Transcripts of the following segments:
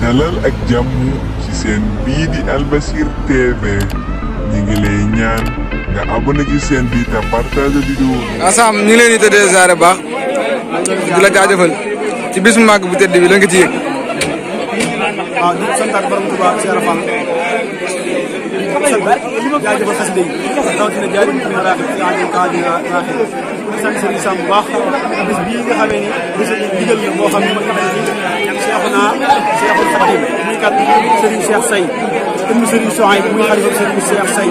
dalal ak jàmm ci seen bii di Albasir TV ñu ngi lay ñaan nga abonné ci seen bi te partage vidéo bi. Assam ñu ngi leen di tëddee ziare baax di la jaajëfal ci bis mu màgg bu tëdd bi la nga ci yëg. waaw di santaat borom Tuubaa Cheikh Fall jaajëfal xasida yi rawatina jaajëfal maraaxib ci ànd kaa di raaxib di sant Serigne Sam bu baax bis bii nga xamee ni bis digal la boo xam ne ma taxaw ci Cheikhuna Cheikhul Khadim muy kat Serigne Cheikh Say ibnu Serigne Souhaïb muy xalifa Serigne Cheikh Say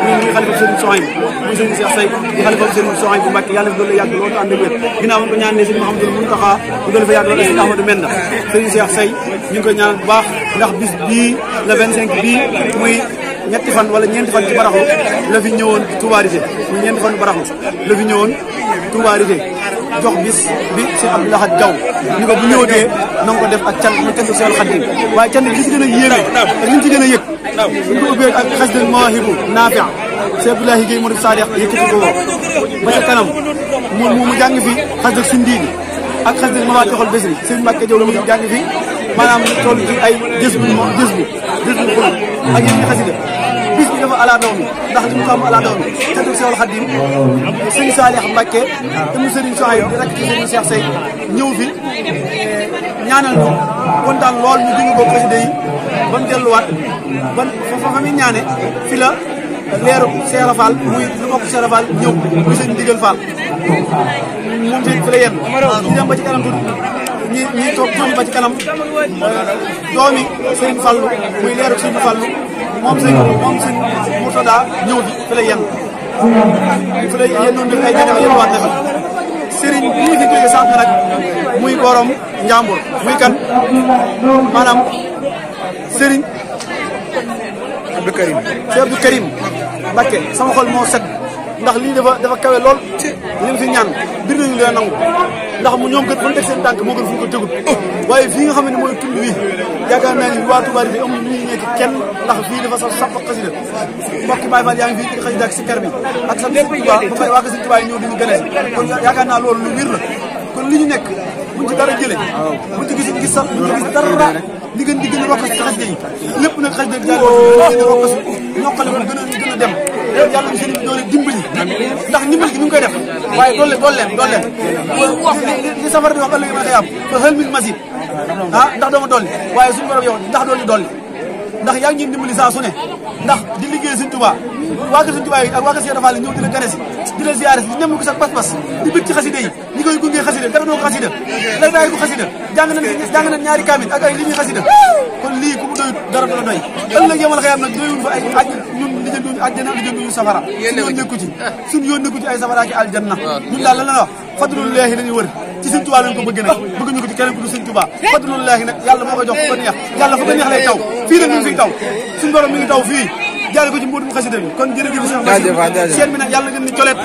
muy xalifa Serigne Souhaïb muy Serigne Cheikh Say di xalifa Serigne Souhaïb bu Mbàkke yàlla fi doon la yàgg loolu ànd ak wér ginnaaw ko ñaan ne Serigne Mouhamadou Mountakha bu doon fa yàgg loolu Serigne Ahmadou Menda Serigne Cheikh Say ñu ngi koy ñaanal bu baax ndax bis bii le 25 bii muy ñetti fan wala ñeenti fan ci baraxlu la fi ñëwoon Touba Rité muy ñeenti fan baraxlu la fi ñëwoon Touba Rité jox bis bi si Abdou Lahad Diaw ñu ko bu ñëwatee na nga ko def ak cant mu cantu Seexul Xadiim waaye cant bi li ci gën a yéeme ak li ñu ci gën a yëg buñ ko ubbee ak xasida Mawaahibu Naafi' Cheikh Abdoulaye Guèye Murid Sadiq yëkkati ko ba ca kanam mu jàng fi xasida Sindiidi ak xasida Mafatihul Bichri Sëriñ Mbàkke Jaw la mu jàng fi maanaam toll ci ay jës bu xul ak yeneen xasida bis bi dafa ala daw mi ndax li mu ko am ala daw mi cantu Seexul Xadiim Sëriñ Saalix Mbàkke mu Sëriñ Souhaïb di rek ci Sëriñ Cheikh Say ñëw fi ñaanal ñu kontaan lool ñu dund ko xasida yi ba mu delluwaat ban fa muy ñaane fi la leeru Cheikh Fall muy lu bokk Cheikh Fall ñëw muy sëñ Ndigal Fall moom tamit fi la yenn ñu dem ba ci kanam tuuti ñi toog tuuti ba ci kanam doomi sëñ Fallu muy leeru sëñ Fallu moom sëñ Murtada ñëw fi la yenn fi la yennoon def ay jafe yenwaat na fi sëriñ bii fi jóge sànq nag muy borom njàmbur muy kan maanaam sëriñ Abdou Karim Cheikh Abdou Karim Mbacke sama xol moo set ndax lii dafa kawe lool li fi ñaan bir nañu leen nangu ndax mu ñoom kat fa ñu teg seen tànk moo gën fu ñu ko tegut waaye fii nga xam ne mooy tund wi yaakaar naa ni waa Touba bi amul lu ñuy nekk kenn ndax fii dafa sax sàpp xasida mbokki Baye Fall yaa ngi fii ci xasida ak sikkar bi ak sant Sëñ Touba ba fay waa ko Sëñ Touba yi ñëw di ñu gënee kon yaakaar naa loolu lu wir la kon li ñu nekk buñ ci dara jëlee buñ ci gis sax buñ ci gis dara li gën di gën a rokkas ci xasida yi lépp nag xasida yi gën a rokkas ñokkale ko gën a dem yàlla bi sëriñ bi doole dimbali ndax ndimbali gi mi ngi koy def waaye dool leen li safar di wax ëllëg ma xëy am fa xel min masib ndax dooma dolli waaye suñu borom yow ndax doon ñu dolli ndax yaa ngi ñuy dimbali saa su ne ndax di liggéey Sëñ Tuubaa waa kër Sëñ Tuubaa yi ak waa kër Cheikh Fall ñëw di la gane si di la ziyaare si di nemmu ko sax pas-pas di bëgg ci xasida yi ñi koy gungee xasida dara doo ko xasida lay daay ko xasida jàng nañ ñaari kaamil ak ay li ñuy xasida kon lii ku mu doyut dara dala doy ëllëg yamal xëy am nag doyul fa ay aj ñun lijjantuñu àjjana lijjantuñu safara suñu yoon nekku ci suñu yoon nekku ci ay safara ak aljanna ñun daal lan la wax fadlullaahi lañuy wër ci Sëñ Tuubaa lañ ko bëgg nag bëgg ñu ko ci keneen ku du Sëñ Tuubaa fadlullaahi nag yàlla moo koy jox ku ko neex yàlla fu ko neex lay taw fii nag ñu ngi fiy taw suñu borom mi ngi taw fii jaare ko ci mbootum xasida bi kon jërëjëf seen bi nag yàlla ngeen ni coleet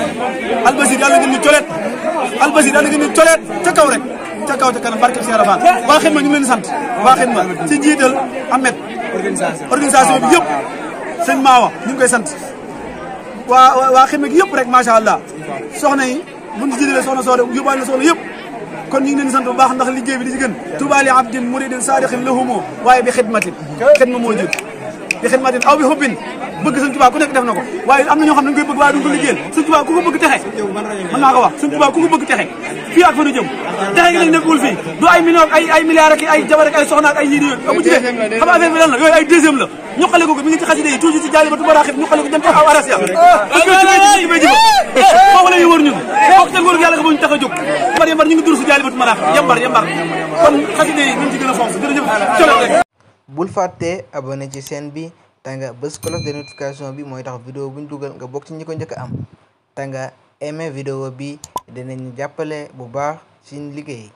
Albasir yàlla ngeen ni coleet Albasir yàlla ngeen ni coleet ca kaw rek ca kaw ca kanam barke Cheikh Rafa waa Xidma ñu ngi leen di sant waa Xidma ci njiital Ahmed organisation bi yëpp sëñ Maawa ñu ngi koy sant waa Xidma gi yëpp rek macha allah soxna yi buñ ci jiitalee soxna Soore yóbbaale na soxna yëpp kon ñu ngi leen di sant bu baax ndax liggéey bi di ci gën Tuubaa li abdin muridin saadiqin lahumu waaye bi xidmatin xidma moo jël bi xidmatin aw bi xubbin bëgg Sëñ Tuubaa ku nekk def na ko waaye am na ñoo xam ne dañ koy bëgg waaye duñ ko liggéeyal Sëñ Tuubaa ku ko bëgg texe mën naa ko wax Sëñ Tuubaa ku ko bëgg texe fii ak fa nu jëm texe gi lañ nekkul fii du ay millions ay milliards ak ay jabar ak ay soxna ak ay yii yooyu amu ci de xam nga affaire bi lan la yooyu ay deuxième la ñoqale ko mi ngi ci xasida yi toujours ci Jaalibatu Maraaxib ñoqale ko jëm ci aw aras ya foofu la ñu wër ñun bokk te nguur yàlla nga ñu tax a jóg yambar ñu ngi dur si Jaalibatu Maraaxib yambar kon xasida yi nañ ci gën a fonk jërëjëf colo rek bul fàtte abonné ci chaîne bi te nga bës cloche de notification bi mooy tax vidéo buñ dugal nga bokk ci ñi ko njëkk a am te nga aimé vidéo bi dinañu jàppale bu baax ci liggéey